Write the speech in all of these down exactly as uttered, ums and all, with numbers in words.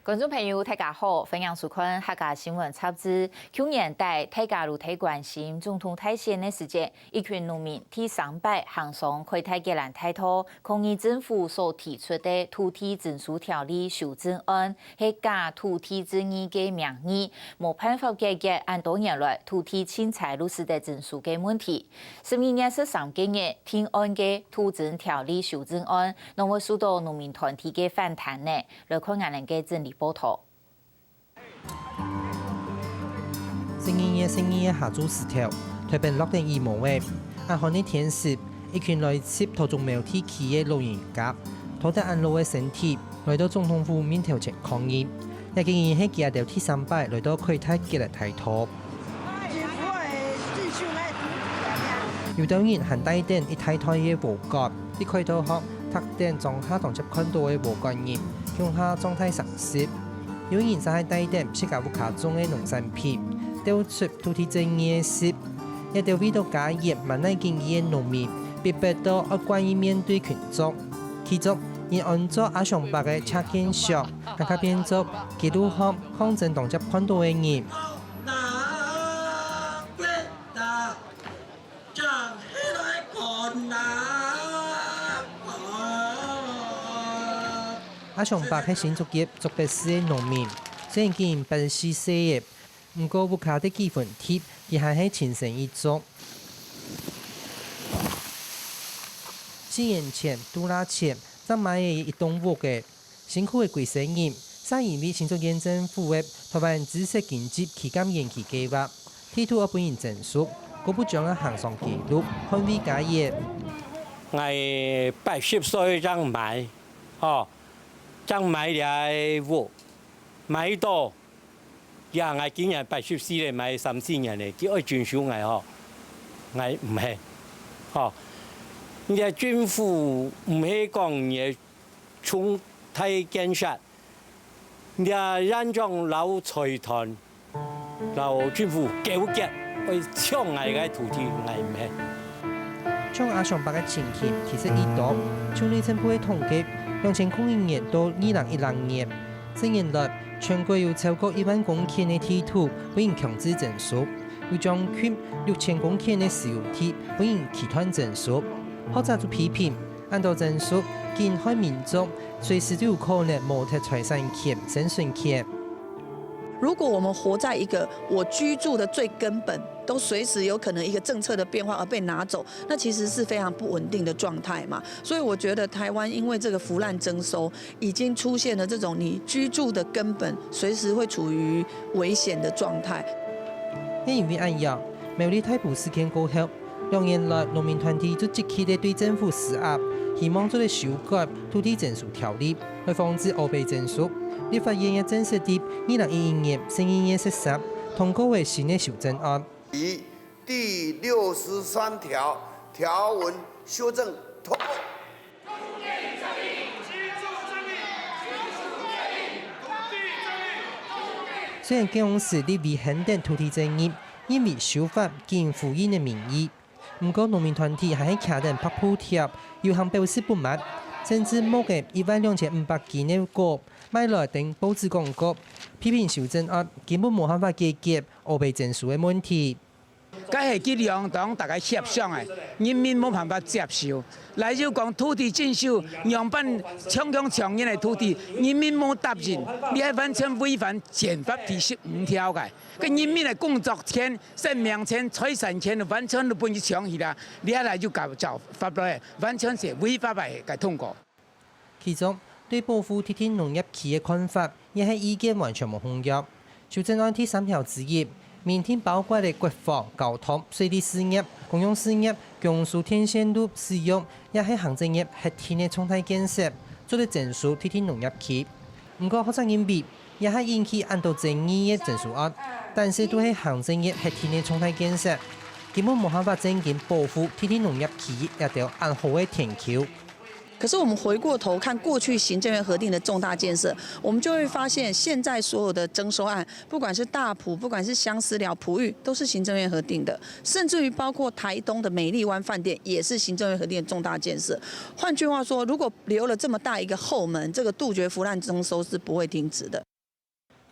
觀眾朋友，大家好，歡迎收看客家新聞雜誌。舊年底，大家都在關心總統大選个時節，一群農民第三擺行上凱達格蘭大道，抗議政府所提出个土地徵收條例修正案，係假土地正義个名義，無辦法解決恁多年來土地凊彩落實个徵收个問題。十二月十三个日，定案个土徵條例修正案，仰會受到農民團體个反彈呢？ 來看𠊎等个整理報導。十二月十二个下晝時頭，臺北落等雨毛仔。恁寒个天時，一群來自桃竹苗地區个老人家，拖等恁老个身體，來到總統府面頭前抗議。這个已經係佢兜第三擺來到凱達格蘭大道。 有兜人還帶等一大袋个禾稈，在凱達學，䌈等莊下當輒看到个禾稈仁，共下裝大城市。有人就係帶等自家屋下種个農產品，鬥出土地正義个色。這兜為著家業滿哪緊義个農民，逼迫到愛慣意面對群眾。其中，人安做阿祥伯个車間上，還較變做街路項抗爭當輒看到个人。 阿祥伯係新竹業竹北市个農民，雖然今年八十四歲了，毋過屋下得幾分地，佢還係親身一族。四年前，度抐前，正買了一棟屋仔， 辛苦个歸生人，正因為新竹縣政府个臺灣紫色經濟旗艦園區計畫，地圖愛分人徵收，故不將愛行上街路，捍衛家業。𠊎八十歲正買，吼，正買這屋，買到，呀，𠊎今年八十四了，買三四年了，佢愛徵收𠊎吼，𠊎毋肯，吼。你个政府毋係講你个 重大建設，這縣長摎財團摎政府糾結，愛搶𠊎个土地，𠊎毋肯。像阿祥伯个情形其實已多，就內政部个統計，兩千空一年到二零一零年，十年來全國有超過一萬公頃个地圖分人強制徵收，有將近六千公頃个私有地分人期盼徵收。學者就批評， 恁多徵收，緊害民眾，隨時都有可能無忒財產權、生存權。如果我們活在一個我居住的最根本，都隨時有可能一個政策的變化而被拿走，那其實是非常不穩定的狀態嘛。所以我覺得台灣因為這個腐爛徵收，已經出現了這種你居住的根本隨時會處於危險的狀態。也因為恁樣，苗栗大埔事件過後， 兩年來，農民團體就積極地對政府施壓，希望做得修改土地徵收條例，來防止烏白徵收。立法院也正式在二零一一年十二月十三通過了新个修正案。第六十三條條文修正通過。 雖然該央時立委喊等土地正義，認為修法僅呼應个民意，毋過農民團體還係擎等白布條，遊行表示不滿，甚至剝忒一萬兩千五百斤个果，賣來登報紙廣告，批評修正案根本無辦法解決烏白徵收个問題。 該係佢兩黨大家協商个，人民無辦法接受。來又講土地徵收，仰般搶搶搶人个土地，人民無答應，你係完全違反憲法第十五條个。該人民个工作權、生命權、財產權完全都分佢搶去啦，你還來又搞造法律，完全係違法个个通過。 其中，對保護特定農業區个看法，也係意見完全無共樣。修正案第三條之一，明定包括了國防、交通、水利事業、公用事業、公輸電線路使用，也係行政業核定个重大建設，做得徵收特定農業區。毋過，學者認為，這係引起恁多爭議个徵收案，單是都係行政業核定个重大建設，根本無辦法正經保護特定農業區這兜恁好个田坵。 可是我們回過頭看過去行政院核定的重大建設，我們就會發現，現在所有的徵收案，不管是大埔，不管是相思寮、埔域，都是行政院核定的，甚至於包括台東的美麗灣飯店，也是行政院核定的重大建設。換句話說，如果留了這麼大一個後門，這個杜絕腐爛徵收是不會停止的。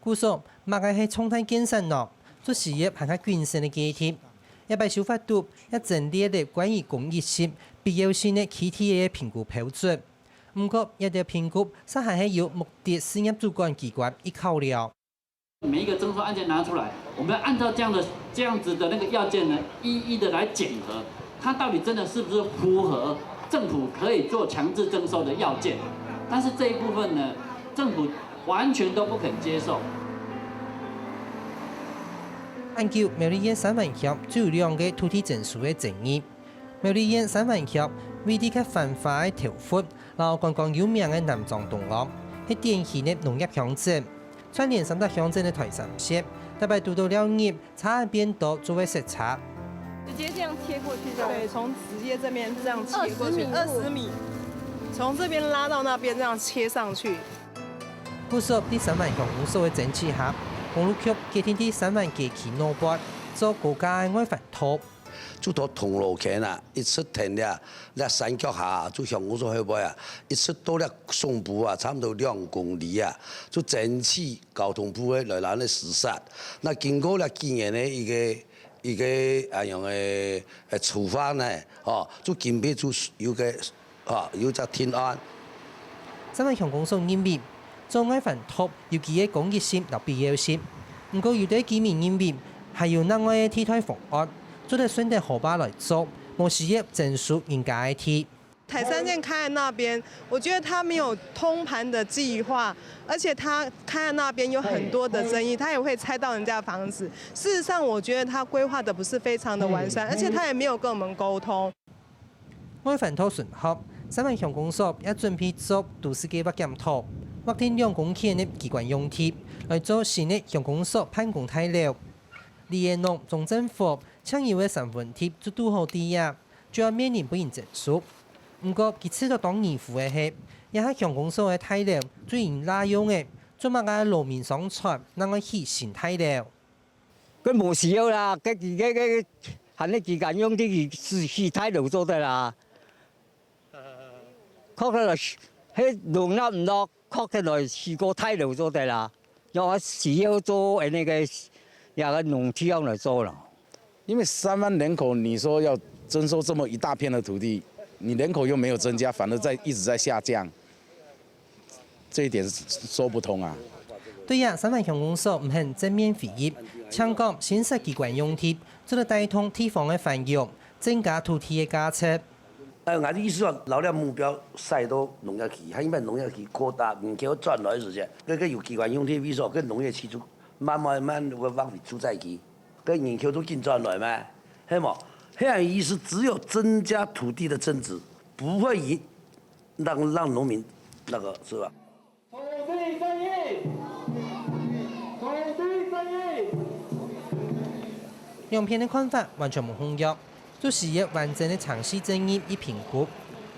故所，麼个係重大建設呢？就需要還較謹慎个決定。這擺修法肚也整理了關於公益性、必要性个具體个評估標準。毋過，這兜評估煞還係由目的事業主管機關去考量。每一個徵收案件拿出來，我們要按照這樣的、這樣子的那個要件呢，一一的來檢核，它到底真的是不是符合政府可以做強制徵收的要件。但是這一部分呢，政府完全都不肯接受。恁久，苗栗縣三灣鄉就有兩個土地徵收个爭議。苗栗縣三灣鄉位在較繁華个頭份，摎觀光有名个南庄東岸，係典型个農業鄉鎮。串聯三大鄉鎮个台三線，逐擺堵著尞日，車仔變多，做會塞車。直接這樣切過去就好。對，從直接這邊這樣切過去，二十米，從這邊拉到那邊這樣切上去。故所，在三灣鄉公所个爭取下，公路局決定在三灣街區外背做高架个外環道。就到銅鑼坑啊，一直停了，這山腳下啊，就鄉公所後背啊，一直到這總部啊，差不多兩公里啊，就爭取交通部个來咱个視察。那經過了幾年个一個一個啊樣个呃處罰呢，吼，就今晡就有個啊有隻定案。三灣鄉公所認為，做外環道有佢个公益性摎必要性，毋過有兜居民認為，還有另外个替代方案，做得順等河壩來做，無需要徵收人家个地。台三線開在那邊，我覺得它沒有通盤的計劃，而且它開在那邊有很多的爭議，它也會拆到人家的房子。事實上，我覺得它規劃的不是非常的完善，而且它也沒有跟我們溝通。外環道巡學，三灣鄉公所也準備做都市計畫檢討，劃定兩公頃个機關用地，來做新个鄉公所辦公大樓。李延龍、鍾鎮福、鄭友个三分地就堵好在這，就愛面臨分人徵收。毋過，佢試著當疑狐个係，這下鄉公所个大樓就已經罅用了，做麼个勞民傷財，正愛起新大樓？ 佢無需要啦，佢佢佢佢還係佢敢用這個起大樓做得啦。確實係，係容納毋落，確實來起個大樓做得啦。要需要做誒那個，那個農地上來做了。因為三萬人口，你說要徵收這麼一大片的土地，你人口又沒有增加，反而在一直在下降。 這一點說不通啊。對啊，三灣鄉公所毋肯正面回應，淨講新設機關用地，做得帶動地方个繁榮，增加土地个價值。呃，𠊎个意思話，摎這目標徙到農業區，還因為農業區擴大，人口轉來時節，該个有機關用地位所，該農業區就慢慢慢會劃為住宅區，該人口都緊轉來嘛，係無？係啊，意思只有增加土地的增值，不會以 讓讓農民那個是吧？兩片个看法完全無共樣，就需要完整个程序正義去評估。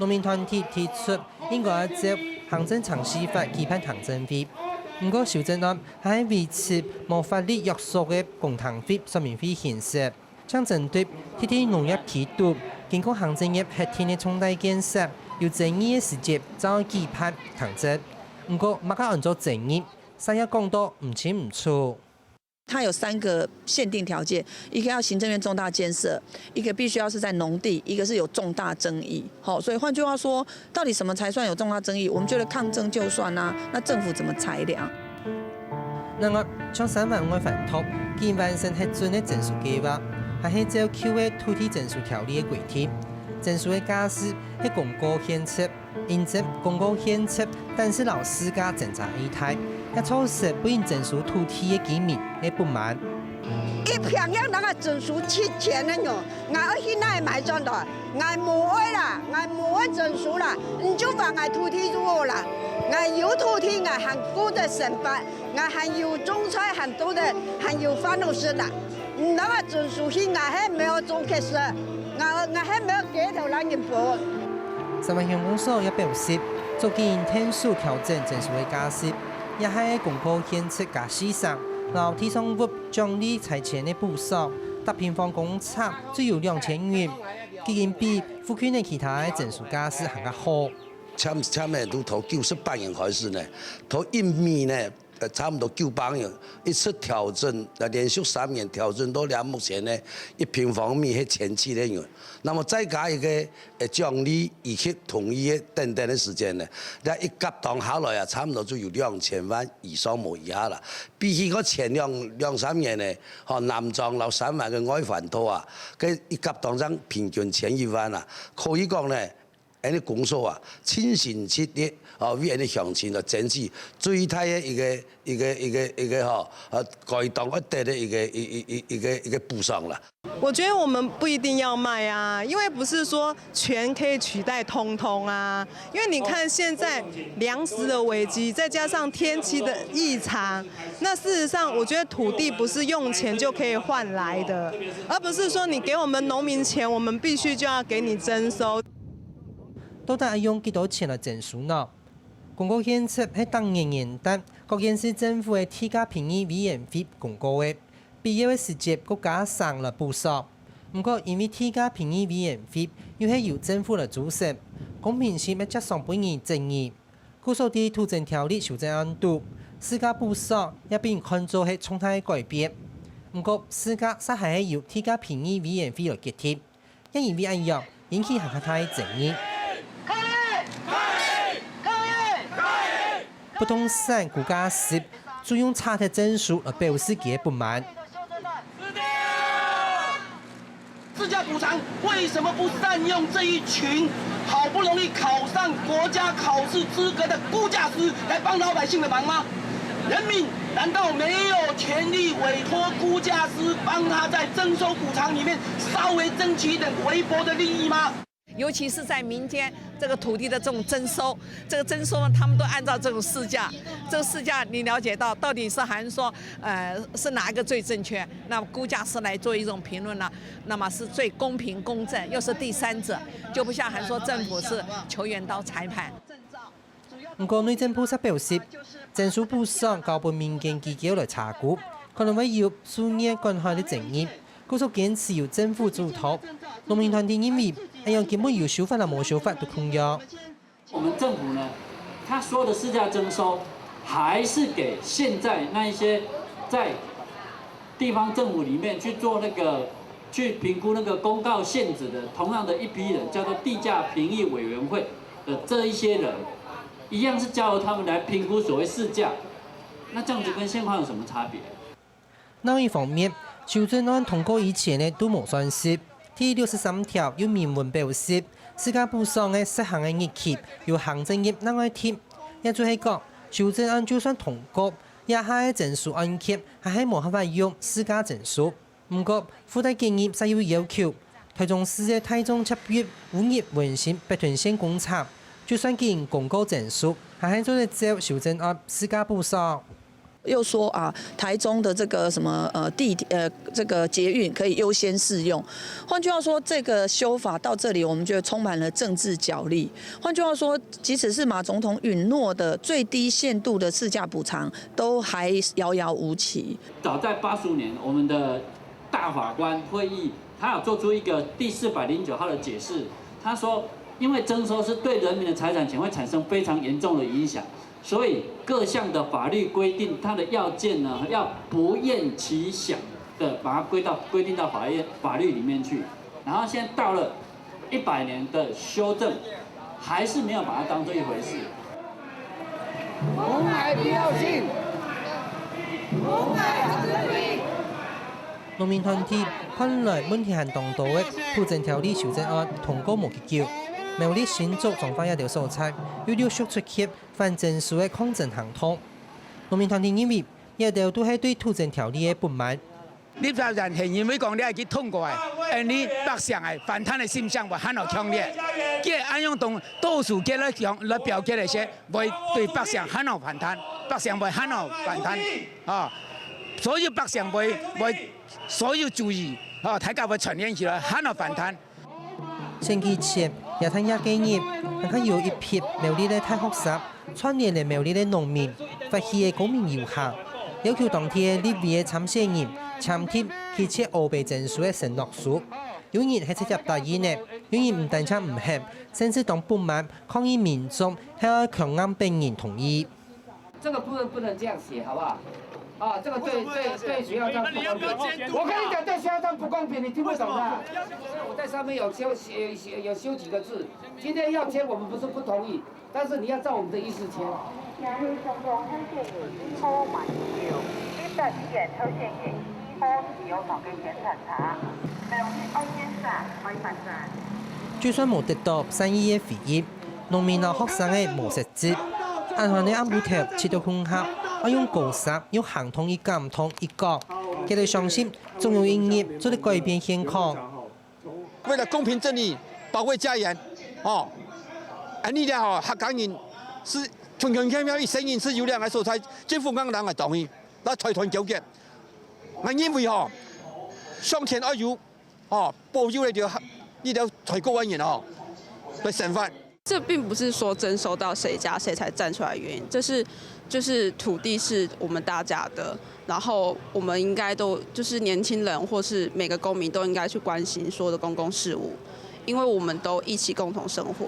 農民團體提出應該要照行政程序法舉辦聽證會，毋過修正案還係維持無法律約束个公聽會、說明會形式。 像針對特定農業區肚，經過行政院核定个重大建設，有爭議个時節，正會舉辦聽證。毋過，麼个安做爭議，煞也講到毋清毋楚。它有三個限定條件，一個要行政院重大建設，一個必須要是在農地，一個是有重大爭議。好，所以換句話說，到底什麼才算有重大爭議？我們覺得抗爭就算啦，那政府怎麼裁量？ 另外，像三灣外環道，緊完成核准个徵收計畫，還係照舊个土地徵收條例个規定。徵收个價數係公告現值，因為公告現值，但是摎市價爭差異大，也造成分人徵收土地个居民个不滿。一平方人啊徵收七千个喏，𠊎愛去哪買轉來？ 𠊎無愛啦，𠊎無愛徵收啦，你就還𠊎土地就好啦。𠊎有土地，𠊎還顧得生活，𠊎還有種菜，還做得，還有飯好食啦。你那麼徵收去，𠊎還無愛種quelque chose，𠊎𠊎還無愛街頭來人分。三灣鄉公所也表示，早幾年定調整徵收个價數，也係公告現值加四成，摎地上物獎勵拆遷个補償，逐平方公尺就有兩千元。 既經比附近个其他个徵收價數還較好。簽簽呢，都頭九十八年開始呢，頭一米呢，呃，差毋多九百元，一直調整，呃，連續三年調整到了目前呢，一平方米係千七个銀。那麼再加一个，呃，獎勵以及同意个等等个時間呢，該一甲當下來啊，差毋多就有兩千萬以上無以下啦。比起个前兩，兩三年呢，吼，南庄摎三灣个外環道啊，該一甲當正平均千一萬啊，可以講呢， 𫣆俚公所啊，盡心盡力，哦，為𫣆俚鄉親來爭取最大个一个、一个、一个、一个吼，呃，該當愛得个一个、一、一、一、一个、一个補償啦。我觉得我们不一定要卖啊，因为不是说全可以取代通通啊。因为你看现在粮食的危机，再加上天气的异常，那事实上我觉得土地不是用钱就可以换来的，而不是说你给我们农民钱，我们必须就要给你征收。 到底愛用幾多錢來徵收呢？公告現值係逐年元旦，各縣市政府个地價評議委員會公告个，必要个時節，各家省來補償。毋過，因為地價評議委員會又係由政府來組成，公平性乜輒常分人質疑。故所在土增條例修正案肚，市價補償也分人看做係重大个改變。毋過，市價煞還係由地價評議委員會來決定。 也因為恁樣，引起還較大个爭議。不動產估價師就用拆忒證書來表示佢个不滿。市價補償為什麼不善用這一群好不容易考上國家考試資格的估價師來幫老百姓的忙嗎？人民難道沒有權利委託估價師幫他在徵收補償裡面稍微爭取一點微薄的利益嗎？尤其是在民间这个土地的这种征收，这个征收呢，他们都按照这种市价，这个市价你了解到到底是还是说，呃，是哪一个最正确？那么估价师来做一种评论呢，那么是最公平公正，又是第三者，就不像还说政府是球员到裁判。 毋過內政部煞表示，徵收補償交分民間機構來查估，可能會有數年管轄个爭議，故所堅持由政府主導。農民團體認為，恁樣根本有修法摎無修法都共樣。我們政府呢，他所有的市價徵收，還是給現在那一些在地方政府裡面去做那個去評估那個公告現值的同樣的一批人，叫做地價評議委員會的這一些人，一樣是交由他們來評估所謂市價。那這樣子跟現況有什麼差別？另一方面，修正案通過以前个都無算數。第六十三條有明文表示，市價補償个實行个日期由行政院另外定。也就係講，修正案就算通過，這下个徵收案件還係無辦法用市價徵收。 毋過，附帶建議煞有要求，臺中市个大眾接入烏日文心北屯線工程，就算經公告徵收，還係做得照修正案市價補償。又說啊，台中的這個什麼呃地呃這個捷運可以優先適用。換句話說，這個修法到這裡，我們覺得充滿了政治角力。換句話說，即使是馬總統允諾的最低限度的市價補償，都還遙遙無期。早在八十五年，我們的大法官會議，他有做出一個第四百零九號的解釋，他說，因為徵收是對人民的財產權會產生非常嚴重的影響，所以各項的法律規定，它的要件呢，要不厭其詳的把它歸到規定到法律法律裡面去。然後現在到了一百年的修正，還是沒有把它當做一回事。紅海必要信，紅海好尊貴。農民團體看來問題還當多个土增條例修正案通過無幾久，苗栗新竹彰化這兜所在又陸續出現反徵收个抗爭行動。農民團體認為，這兜都係對土增條例个不滿。 立法院係因為講你愛去通過个，恁呢百姓个反彈个心聲會還較強烈。佢會恁樣同多數決來強來表決个時，會對百姓還較反彈，百姓會還較反彈，啊，所有百姓會會所有注意，啊，大家會串聯起來還較反彈。 選舉前，耶誕夜該日，還較有一批苗栗个大學生，串聯了苗栗个農民，發起个公民遊行，要求當地个立委个參選人簽訂拒絕烏白徵收个承諾書。有人係直接答應个，有人毋單淨毋肯，甚至當不滿抗議民眾係愛強硬逼人同意。这个部分不能这样写，好不好？啊，这个对对对学校这样不公平。我跟你讲，对学校这样不公平，你听不懂的。我在上面有修写有修几个字，今天要签，我们不是不同意，但是你要照我们的意思签。请你从中向前移一步慢一步，你在前向前移一步是有同个檢查查，不容易愛檢查、愛罰站。就算無得到善意个回應，農民摎學生仔無實質，恁樣个暗晡頭去到空下，愛用高聲、用行動去感動、去講，佢兜相信總有一日做得改變現況。為了公平正義，保衛家園，哦，恁呢咧吼，客家人是強強強強一聲音是有兩个所在，政府硬硬个同意，來財團糾結。𠊎認為吼，上天愛有吼保佑了條呢條台國外人吼來生活。这并不是说征收到谁家谁才站出来的原因，这是就是土地是我们大家的，然后我们应该都就是年轻人或是每个公民都应该去关心所有的公共事务，因为我们都一起共同生活。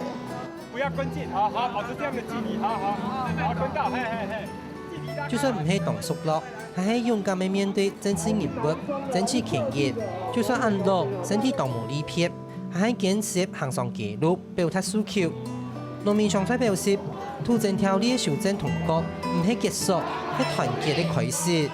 不要跟进，好好保持这样的距离，好好好，跟到，嘿嘿嘿。就算毋係當熟絡，還係勇敢个面對政治人物、爭取權益。就算恁老，身體當無力撇，還係堅持行上街路，表達訴求。農民上菜表示，土增條例个修正通過，毋係結束，係團結个開始。